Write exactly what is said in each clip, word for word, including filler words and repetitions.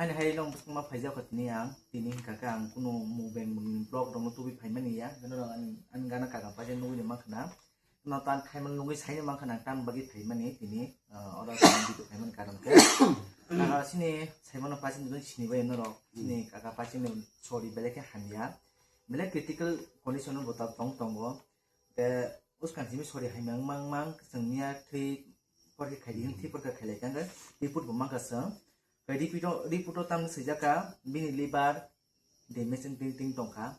Ani hai long bwswkma phaijak kha tini ang, tini hwnkha khe ang kunu mukbang ni vlog rokno tubui phaimani ya, hwnkhe norok ani, ani gana kaga paijak nugui ni mankha na, no tan khaimani nugui saini mankha na, ang tan bagwi phaimani tini, ah, oro tini video phaimani karon khe. Kaga sini saimano paijak nugui sini bai norok, sini kaga paijak ni sori belai khe hamya, belai critical condition o bo ta tong tongo. Te uskang simi sori hai mang mang mang chwng miya thwi porkhe khai di, thwi porkhe khai lai khe report bo mankha chwng. Kai report o, report o tamni swijak kha bini liver damage wng ting ting tongkha.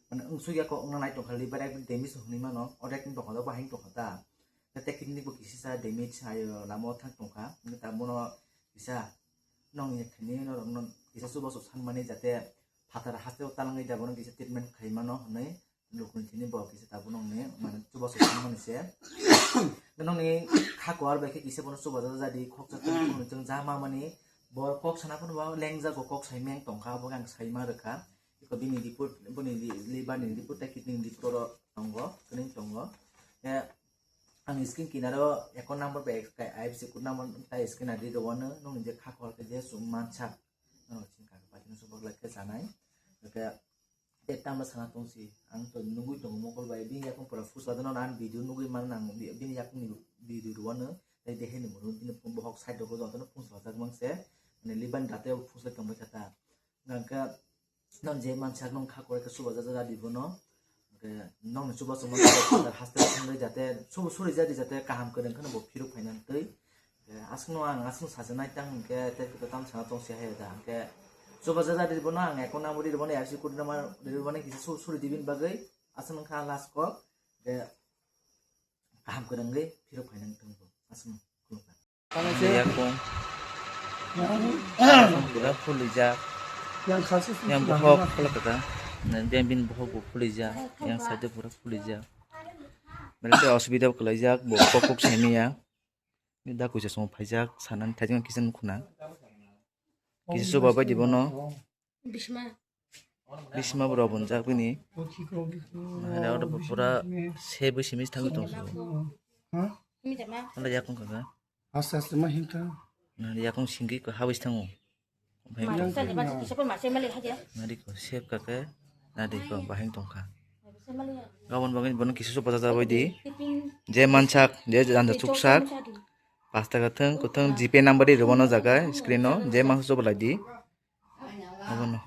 Mane wngsuk ya kok wngna nai tongkha, liver ekdom damage hwnwi mano, orek wng tongkha, bahai wng tongkha ta. Te kidney bo kisa sa damage hai lama o thang tongkha. Wngkhe ta bono kisa nong ya thani norok no kisa chubachu sanmani jate phatar haste o talangwi da bono kisa treatment khai mano hwnwi. Lukuni thani bo kisa tabuk nongni mane chubachu thangmani se. Nongni kha kuar bai khe kisa bono chubachu jadi khoksa tong chwng ja ma mani bo kok sana phano bo lengjak bo kok sai meng tongkha bo ang sai ma rwkha. Iko bini report boni li- liver ni report tei kidney ni report oro tongo, kwrwng tongo. Te ang screen kinaro account number bai I F S C code number tai screen ri rwano nongni je kha kuar khe je chwng mansa. Nong chini kha kuar khe sanai. Hwnkhe Te tamo sana tongsi, ang to nugui tongo mokol bai, bini yakung pura phusla dano, ang video nugui man nang, bi- bini yakung ni video rwano, tei dehe ni munu, bini phung bohok side rogo jotono phung salajak mang se, mane liban date phusla tongbai kha ta. Hwnkhe nong je mansak nong kha kore khe subaja jaga di bono, hwnkhe nong ni chubachu man haste songwi jate, suri jadi jate kaham kwrwng kheno bo phiruk phaina twi. Eh, aswkno ang aswkno sacha naitang hwnkhe tei kisa tamo sana tongsi hai da hwnkhe chubaja jadi bono ang account number ri bono R C code number ri bono kisa su- suri dibini bagwi aswk wngkha last kok hwnkhe kaham kwrwngwi phirok phaina wngthang bo aswkno khulumkha. Ani yakung pura phulijak, yang bohok khulak kha, yang bini bohok bo phulijak, yang side pura phulijak, belai khe osubida kwlaijak bo kok kok saimanya. Da kuisa song phaijak sanani thaijak kisa nukhuna. Kisa chuba bai di bono. Bisma. Bisma bro bunjak bini. Nahare oro pura se bwsimi thangwi tong. Ha? Ala yakung kaka. Aste aste ma hinta. Nahare yakung singwi ko hawis thango. Nari ko sep kake, nari ko bahing tongkha. Gabon bagwi bono kisa chubaja jabai di. Je mansak, je janda chuksak. Pasta kathwng, kuthwng G Pay number di rwmano jaga screen o, je mansak chubalai di. Abono.